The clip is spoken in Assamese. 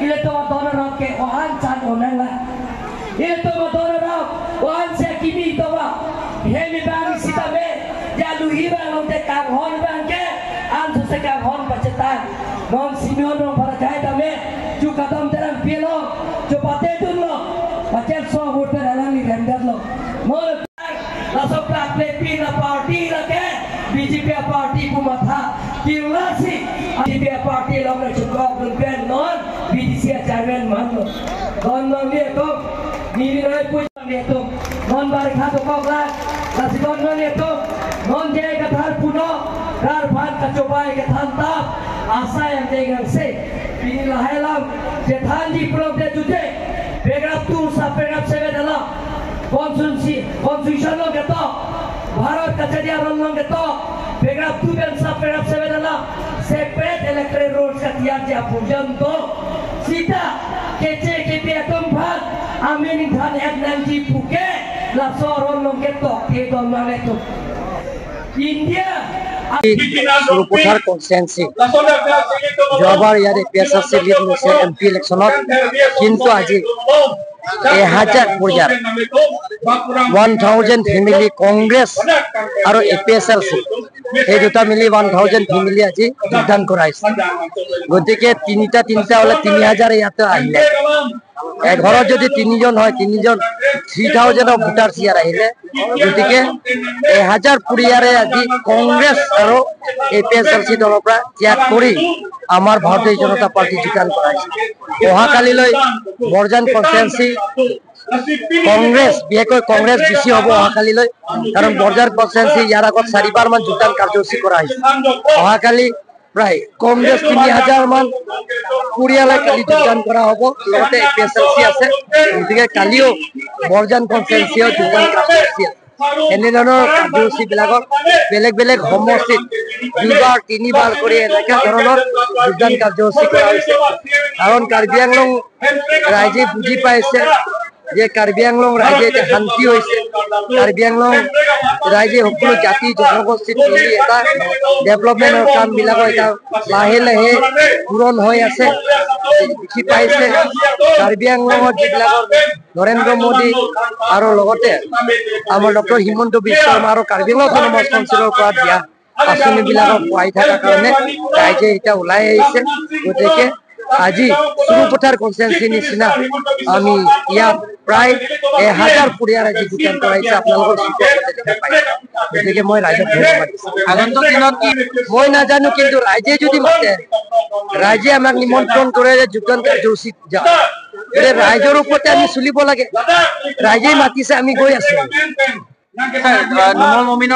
Ile to madona rok ke ohan chan onang la ile to madona rok ohan se kimi to ba hemi bang sita me ya luhi bang long te kang hon bang ke an su se kang hon pacetan non Simeon rong para jai ta me ju kadam terang pielo jo pate dun lo pacel so vote per alang ni render lo non la so plat le pin la party la ke BJP party ku matha kilasi BJP party long na chukok dun pen non BDC chairman man lo don non ni to ni rai pu ni to non bar kha to kok la la si don non ni to non je ka thar puno kar bhan ka chobai ka than ta asa yang dengan se pini la helam je than ji pro de jute paragraph 2 sa paragraph 7 ala constitution lo ke to Bharat kacharia ron ke to paragraph 2 ben sa paragraph 7 ala separate electoral rolls ka tiar ja পর্যন্ত sita keche kepe atom bhag ameni than ek nanji puke la soron long ke to ke don mane to India Surupathar constituency যোৱাবাৰ ইয়াত A P S R C lead লৈছে এম পি ইলেকশ্যনত, কিন্তু আজি 1000 পৰিয়াল 1000 ফেমিলি কংগ্ৰেছ আৰু A P S L C এই দুটা মিলি 1000 ফেমিলি আজি যোগদান কৰাইছে। গতিকে তিনিটা তিনিটা হলে 3000 ইয়াতে আহিলে, এঘৰত যদি তিনিজন হয় তিনিজন 3000 ভোটাৰ ইয়াত আহিলে, গতিকে 1000 পৰিয়ালে আজি কংগ্ৰেছ আৰু A P S L C দলৰ পৰা ত্যাগ কৰি আমাৰ ভাৰতীয় জনতা পাৰ্টি যোগদান কৰাইছে। অহাকালিলৈ বৰজান কনষ্টিটুৱেঞ্চি কংগ্ৰেছ, বিশেষকৈ কংগ্ৰেছ বেছি হ'ব অহাকালিলৈ, কাৰণ বৰজান কনষ্টিটুৱেঞ্চি ইয়াৰ আগত 4বাৰ মান যোগদান কাৰ্যসূচী কৰা হৈছে। অহাকালি প্ৰায় কংগ্ৰেছ 3000 মান পৰিয়ালে কালি যোগদান কৰা হ'ব, লগতে A P S L C আছে, গতিকে কালিও বৰজান কনষ্টিটুৱেঞ্চিও যোগদান কাৰ্যসূচী আছে। এনেধৰণৰ কাৰ্যসূচীবিলাকত বেলেগ বেলেগ সমষ্টিত 2বাৰ 3বাৰ কৰি এনেকুৱা ধৰণৰ যোগদান কাৰ্যসূচী কৰা হৈছে। কাৰণ কাৰ্বি আংলং ৰাইজে বুজি পাইছে যে কাৰ্বি আংলং ৰাইজে এতিয়া শান্তি হৈছে, কাৰ্বি আংলং ৰাইজে সকলো জাতি জনগোষ্ঠীত মিলি এটা ডেভেলপমেণ্টৰ কামবিলাকৰ এটা লাহে লাহে পূৰণ হৈ আছে দেখি পাইছে। কাৰ্বি আংলঙত যিবিলাকৰ নৰেন্দ্ৰ মোদী আৰু লগতে আমাৰ ডক্টৰ হিমন্ত বিশ্ব শৰ্মা আৰু কাৰ্বি আংলং অট'নমাছ কাউন্সিলৰ পৰা দিয়া আঁচনিবিলাকক পোৱাই থকাৰ কাৰণে ৰাইজে এতিয়া ওলাই আহিছে। গতিকে আজি সৰুপথাৰ কনষ্টিটুৱেঞ্চি নিচিনা আমি ইয়াত প্ৰায় 1000 পৰিয়াল আজি যোগদান কৰাইছে, আপোনালোকৰ চকুৰ আগতে দেখা পাইছে। গতিকে মই ৰাইজক ধন্যবাদ দিছো। আগন্তুক দিনত কি মই নাজানো, কিন্তু ৰাইজে যদি মাতে, ৰাইজে আমাক নিমন্ত্ৰণ কৰে যে যোগদান কাৰ্যসূচীত যাওঁ, গতিকে ৰাইজৰ ওপৰতে আমি চলিব লাগে। ৰাইজে মাতিছে, আমি গৈ আছো। নুমল মমিনৰ